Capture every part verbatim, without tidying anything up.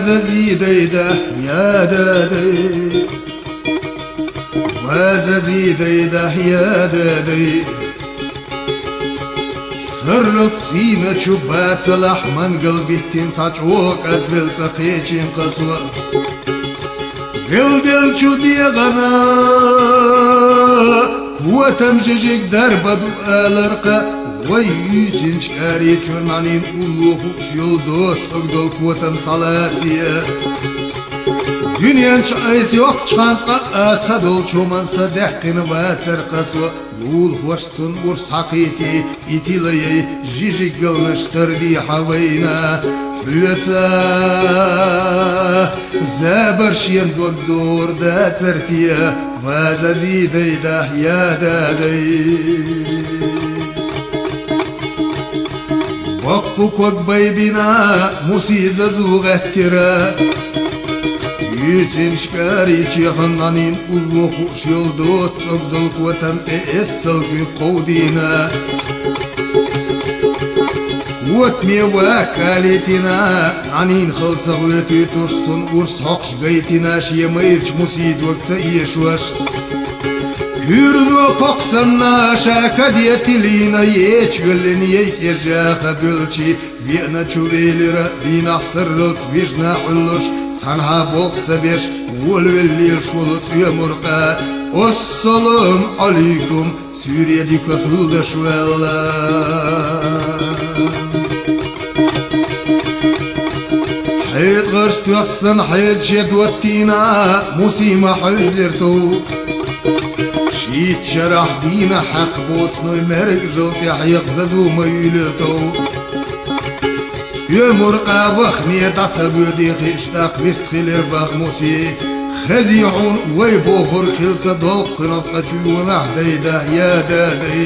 Зазидайда, я дадай. Ва Зазидайда, я дадай. Сарралц сийна чу бацалахь мангал биттина цхьа чӀогӀа кӀадвелла цӀа кхечина-кх со. Белбелчу дегӀана котам жижиг дарба ду алар-кх, вай юьйцинчу кӀарийчуьра нанин улло хууш йолу доццуг долу котам схьалаце. Дуьнен чу айса йоккхучу ханна цкъа а са долчу хӀуманна са даьккхина вацар-кх со. Лулахошца цунна урс схьакхийтий, и тилаяй жижиг галнаш тардехьа вайна. Хьоьца забар шена дог дора дацара те, ва Зазидайда, я дадай. Боккха ког байбина, Муси зазо гӀеттира. Юьйцинчу кӀарийчехана нанин улло хууш йолу доццуг долу котам тӀе эссал куьг кховдийна. Котаме ваккха алийтина, нанин хала ца гӀоьтуьйтуш, цунна урс хьокхуш гайтина, шен майрачу Муси дог ца эшош. Куьйрано кхокха санна ша каде тилийна, ечу йоьллина яй кӀежаха боьлчи, веана чу велира, дийнахь сарралц вижна Ӏуьллуш, цхьанхьа болх ца беш, волавелла лелаш волу ЦӀоьмуркъа. Ассаламу Ӏалайкум, суьйре дика хуьлда шу аьлла. ХьетӀарш тоьхча санна хьеда шен доттийна, Муси ма хьевзира тов. Шийтта шарахь дийна хьаькхна боцу нуй маьркӀажалла тӀе хьекха зазо ма юьйлира тов. ЦӀоьмуркъа вахане дӀа ца воьдий хиъча, тӀаккха вистхилира боху Муси. Хезий хьуна вай бохург хила ца долу кхуьнах цкъа чу йонахь, дайда, я дадай.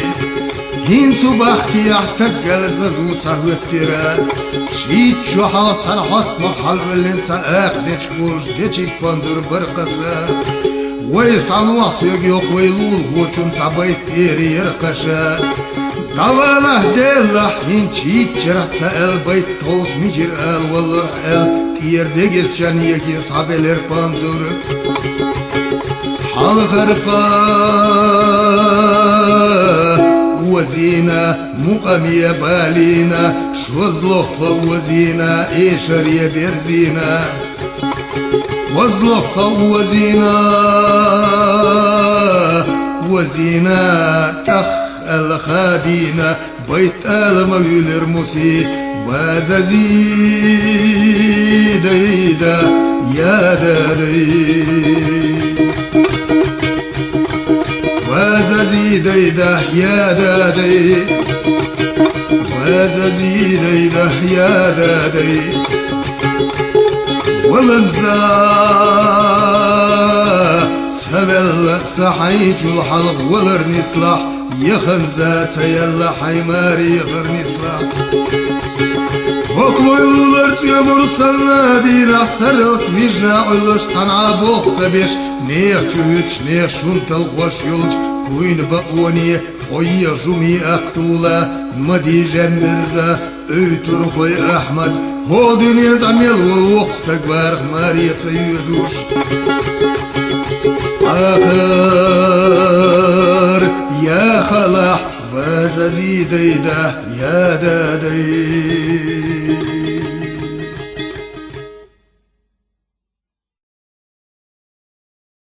ХӀинца цу бахкехь таггал зазо схьахӀоьттира. Шийтта шо хьалха цхьана хьостамах хьалавоьллина цхьа акха дечиг волуш дечиг-пандур бара-кх аса. Вай схьанохь соьга йоккху вай лулахочун цхьа байт тӀера яра-кх аша. ДӀавалахь, делахь, хӀинца шийтта шарахь ца аьлла байт тховса мичара ала валларх аьлла, тӀера дегазчарна егина схьабелира пандур. Хьалхара кха озийна, мукъаме балийна, шозлагӀа кха озийна, эшаре берзийна. КхозлагӀа кха озийна, озийна, тӀах аьлла хадийна, байт ала ма вуьйлира Муси, ва Зазидайда, я дадай. Ва Зазидайда, я дадай. Ва Зазидайда, я дадай. Валанза ца велла сан хьайчул хьалха валар нислахь, яханза ца елла хьайн маре яхар нислахь. ХӀокху вай лулара ЦӀоьмуркъа санна дийнахь сарралц вижна Ӏуьллуш, цхьанхьа болх ца беш, нехан чу хӀуьттуш, нехан шун талхош йолчу куйна бакъоне, хьо еха жуме акхтула, ма дийжен мерза, Ӏуьйтурхой Ахьмад, хӀокху дуьнен тӀа мел волу воккха стаг варах маре ца йоьдуш. Ахар яхалахь, ва Зазидайда, я дадай.